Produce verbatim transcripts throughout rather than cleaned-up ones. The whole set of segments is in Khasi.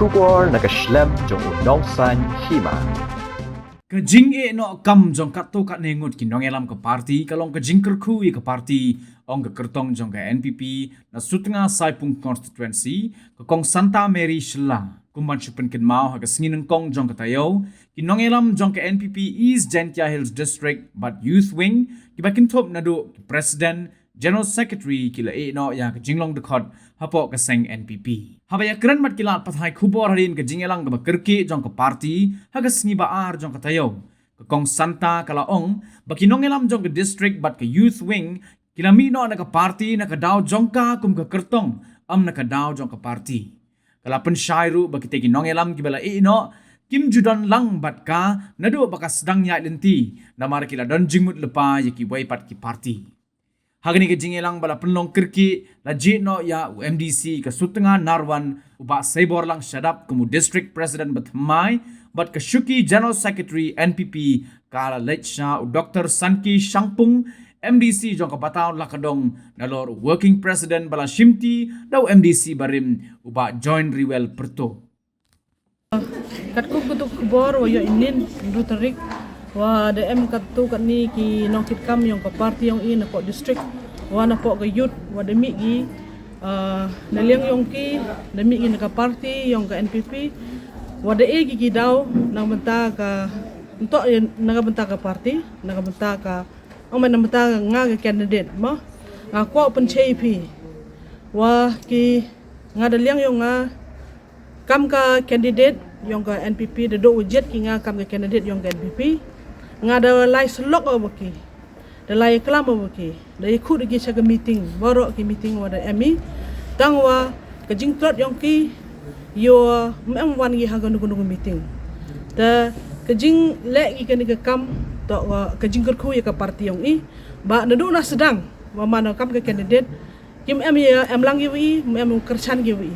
Khubor na ka shlem jong u Nongsaiñ Hima. Ka jingeh noh kam jong katto katne ngut ki nongïalam ka parti ka long ka jingkyrkhu ïa ka parti, ong ka kyrtong jong ka N P P na Sutnga Saipung constituency, ka Kong Santa Mary Shylla. Kumban shu pynkynmaw ha ka sngi nyngkong jong ka taïew, ki nongïalam jong ka N P P East Jaintia Hills District bad Youth Wing kiba kynthup naduh ki president, General Secretary ki la ïeh noh ïa ka jinglong dkhot hapoh ka seng N P P. Haba ïakren bad ki lad pathai khubor hadien ka jingïalang kaba kyrkieh jong ka parti ha ka sngi ba ar jong ka taïew, ka Kong Santa ka la ong ba ki nongïalam jong ka district bad ka Youth Wing ki la mih noh na ka parti na ka daw jong ka kum ka kyrtong, ym na ka daw jong ka parti. Ka la pynshai ruh ba kita ki nongïalam kiba la ïeh noh kim ju don lang bad ka naduh ba ka sdang ïaid lynti, namar ki la don jingmut lypa ïa kiwei pat ki parti. Ha kane ka jingïalang ba la pynlong kyrkieh la jied noh ïa u M D C ka Sutnga Narwan, u Bah Seiborlang Shadap kum u District President bathymmai, bad ka shuki General Secretary N P P ka la leit sha u Doctor Sanki Shangpung, M D C jong ka Bataw Lakadong, nalor u Working President ba la shimti da u M D C barim, u Bah Join Riwel Pyrtuh. Katkum katto ka khubor wa ïoh ynnin, hynriew tarik, wa da em katto katne ki nongkitkam ïong ka parti ïong i napoh district, wa napoh ka youth, wa da mih ki, ah, na liang ïong ki, da mih ki na ka parti ïong ka N P P, wa da e ki ki daw na ka bynta ka, ntok, na ka bynta ka parti, na ka bynta ka, ong man na ka bynta nga ka candidate, mo. Nga kwah pynchai phi, wa ki, nga da liang ïong nga, kam ka candidate ïong ka N P P, da duh wa jied ki nga kam ka candidate ïong ka N P P. Nga da lai syllok wa ki, da lai klam wa ki, da ïakut ki sha ka meeting, baroh ki meeting wa da em i. Tang wa ka jingtlot ïong ki, ïoh ym em wan ki ha kano kano ka meeting. Te ka jingleh ki kane ka kam, toh wa ka jingkyrkhu ïa ka parti ïong i. Ba naduh na sdang, wa man kam ka candidate, kim em ïa em lang ïa wi, em em kyrchan ïa wi.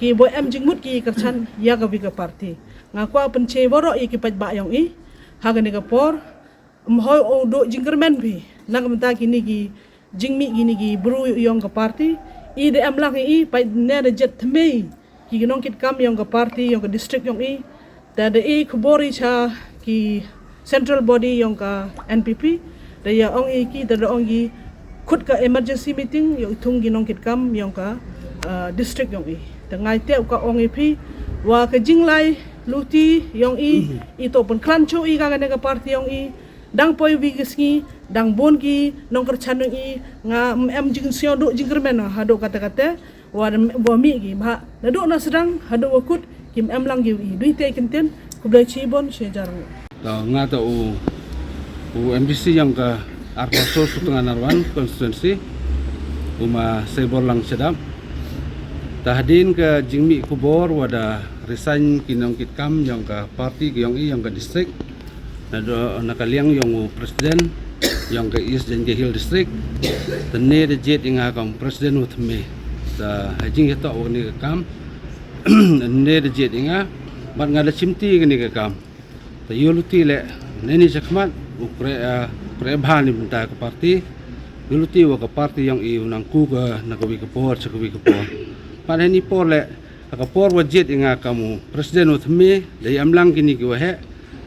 Ki boi em jingmut ki kyrchan ïa ka wi ka parti. Nga kwah pynchai baroh ïa ki paidbah ïong i ha kane ka por. Ym hoi u duh jingkyrmen phi na ka bynta kine ki jingmih kine ki bru ïong ka parti. I da em lang ïa i, paid ne da jied thymmai ki nongkitkam ïong ka parti ïong ka district ïong i. Te da i khubor i sha ki central body ïong ka N P P, da ïa ong i ki, da da ong i khut ka emergency meeting ïong i thung ki nongkitkam ïong ka, uh, district ïong i. Te ngai te u ka ong i phi, wa ka jinglai luti ïong i, i to pynkhlan chu i ka kane ka parti ïong i, dang poi wi ki sngi, dang bun ki nongkyrchan ïong i, nga em jingsiaw duh jingkyrmen haduh kata kata, wa da, wa mih ki, ba, naduh na sdang, haduh wa kut, kim em lang ki wi. Dui te kyntien, khublei chibun, shi hajar nguh. To, nga to u, u M D C ïong ka arphew saw Sutnga Narwan constituency, u ma Seiborlang Shadap. Te hadien ka jingmih khubor wa da resign ki nongkitkam ïong ka parti ki ïong i ïong ka district. Na do, na ka liang ïong u president ïong ka East Jaintia Hill District. Te ne da jied i nga kam president wa thymmai. Te ha jingïatoh wa kane ka kam, ne da jied i nga, bad nga da shimti kane ka kam. Te ïoh luti leh, ne ni shakhmat, u kre, ah, kre bha ni bynta ka parti. Ïoh luti wa ka parti ïong i u nang ku ka na ka wi ka por, sha ka wi ka por. Bad ha ni por leh, ha ka por wa jied i nga kam u president wa thymmai, da ïa em lang kine ki wa heh,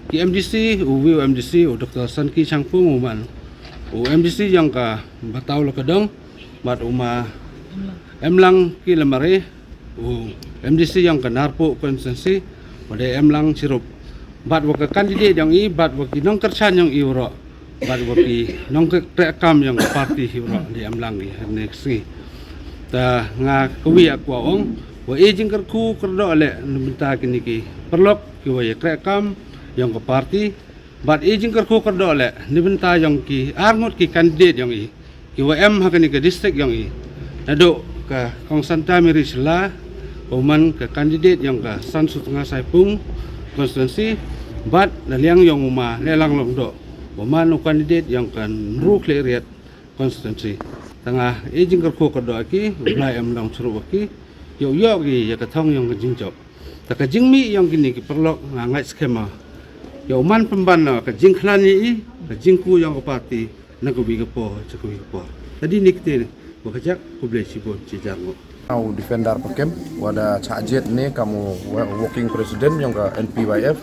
ki M D C, u wi u M D C, u Doctor Sanki Shangpung u man u M D C ïong ka Bataw Lakadong, bad u ma em lang ki la mare, u M D C ïong ka Narpuh constituency, wa da em lang shirup. Bad wa ka candidate ïong i, bad wa ki nongkyrchan ïong i waroh. Bad wa ki nongkyrkhu kam ïong ka parti hi waroh da em lang i ha kane ka sngi. Te nga ka wi a kwah ong, wa i jingkyrkhu kyrdoh leh na bynta kine ki paralok, ki wa ïa kyrkhu kam ïong ka parti. Bad i jingkyrkhu kyrdoh leh na bynta ïong ki arngut ki candidate ïong i, ki wa em ha kane ka district ïong i. Naduh ka Kong Santa Mary Shylla, u man ka candidate ïong ka San Sutnga Saipung constituency, bad na liang ïong u ma Lehlang Lyngdoh, u man u candidate ïong ka Hynriewkhliehriat constituency. Te nga i jingkyrkhu kyrdoh ki, u Blai em long shuruh wa ki, ïoh ïoh ki ïa ka thong ïong ka jingjop. Te ka jingmih ïong kine ki paralok nga ngeit skhem ma ïoh man pynban na ka jingkhlaiñ i, ka jingku ïong ka parti, na ka wi ka por, sha ka wi ka por. Te dei ni kti, wa ka jak, khublei shibun, shi hajar nguh. Nga u Defender Pakem, wa da chah jied ne kam u working president yong ka N P Y F.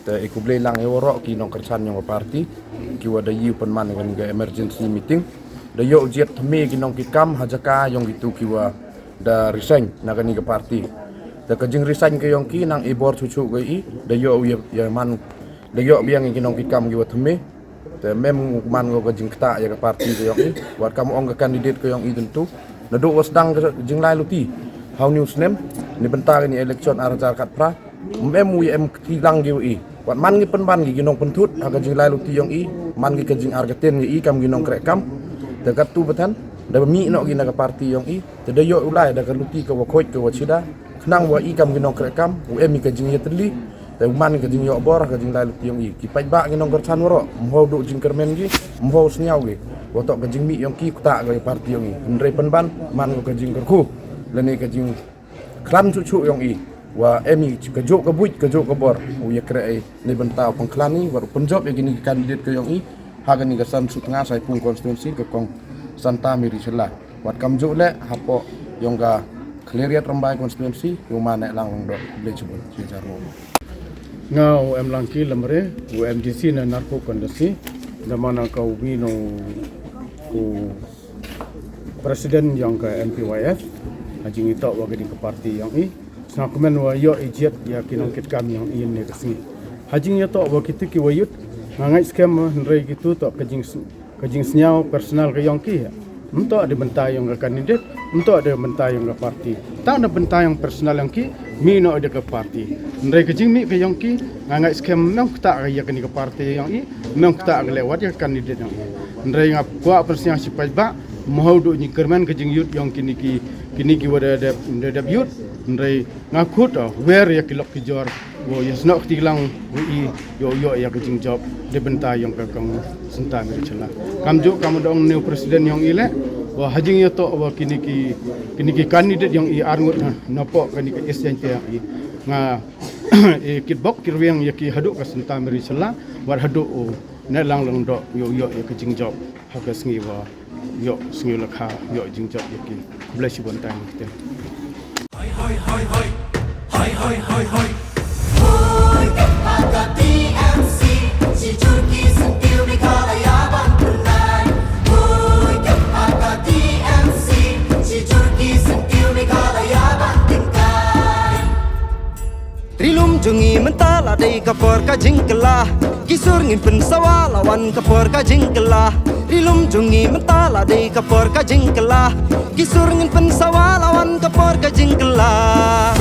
Te i khublei lang ïa waroh ki nongkyrchan yong ka party, ki wa da ïoh pynman ïa kani ka emergency meeting. Da ïoh jied thymme ki nongkitkam ha jaka yong kitu ki wa da resign na kani ka party. Te ka jingresign ka yong ki nang i bor chuchu ka i, da ïoh ïa, ïa man, da ïoh biang ïa ki nongkitkam ki wa thymme. Te mem man ko ka jingktah ïa ka party ka yong i, wat kam ong ka candidate ka yong i tentu. Naduh wa sdang ka jinglai luti ha u new snem, ni bynta kani election ar hajar khatphra. Mem u ïa em kti lang ki wa i. Wat man ki pynban ki ki nongpynthut ha ka jinglai luti yong i, man ki ka jingarkaten ïa i kam ki nongkreh kam. Te katu batan, da mih noh ki na ka party yong i, te da ïoh u lai da ka luti ka wa khoit ka wa chida. Khnang wa i kam ki nongkreh kam, u em i ka jingïatylli, te u man i ka jingïoh bor, ka jinglai luti yong i. Ki paidbah ki nongkyrchan waroh, mho duh jingkyrmen ki, mho sniaw ki. Wa toh ka jingmih yong ki, ktah ka party yong i. Hynrei pynban, man ko ka jingkyrkhu. Lane ka jingkhlaiñ chuchu yong i. Wa em i ka juh ka buit, ka juh ka bor. U ïa kreh i, ni bynta u pynkhlan i, wa u pynjop ïa kini ki candidate ka yong i. Ha kani ka San Sutnga Saipung constituency ka kong Santa Mary Shylla. Wat kam juh leh hapoh yong ka Khliehriat Rymbai constituency, u ma Nehlang Lyngdoh, Blei Chibun, Chijar Mo. Nga u M Langki Lamre, u M D C na Narpuh constituency, da mana ka u bino u president yong ka N P Y F, ha jingïatoh wa kani ka party yong i, sngewkmen wa ïoh i jied ïa ki nongkitkam yong i ne ka sngi. Ha jingïatoh wa kitu ki wa ïoh, nga ngeit skhem hynrei kitu toh ka jing ka jingsniaw personal ka yong ki. Mto da bynta yong ka candidate, mto da bynta yong ka party. Ta da bynta yong personal yong ki, mih noh da ka party. Hynrei ka jingmih ka yong ki, nga ngeit skhem mem ktah ka ïa kani ka party yong i, mem ktah ka leh wat ïa ka candidate yong i. Hynrei nga kwah pynsniaw shi paidbah, mho duh jingkyrmen ka jingïoh yong kini ki, kini ki wa da dep, da dep ïoh. Hynrei nga khut, oh, wer ïa ki lok ki jor. Wa ïa snoh kti lang wa i ïoh ïoh ïa ka jingjop da bynta yong ka kong Santa Mary Shylla. Kam juh kam dong new president yong i leh, wa ha jingïatoh wa kini ki, kini ki candidate yong i arngut ha, napoh kani ka East Jaintia yong i. Nga, i kitbok kirwiang ïa ki haduh ka Santa Mary Shylla, wat haduh u Nehlang Lyngdoh ïoh ïoh ïa ka jingjop. Ha ka sngi wa ïoh sngi lakha ïoh jingjop ïa ki. Khublei shibun tang ïa ki. Hoi, hoi, hoi, hoi. Hoi, hoi, hoi, hoi. Hoi, ka pa ka T M C. Shi jur ki syntiew Meghalaya ban pynlait. Hoi, ka pa ka T M C. Shi jur ki syntiew Meghalaya ban pynlait. Ri lum jong ngi mynta la dei ka por ka jingkylla. Ki sur ngin pynsawa la wan ka por ka jingkylla. Ri lum jong ngi mynta la dei ka por ka jingkylla. Ki sur ngin pynsawa la wan ka por ka jingkylla.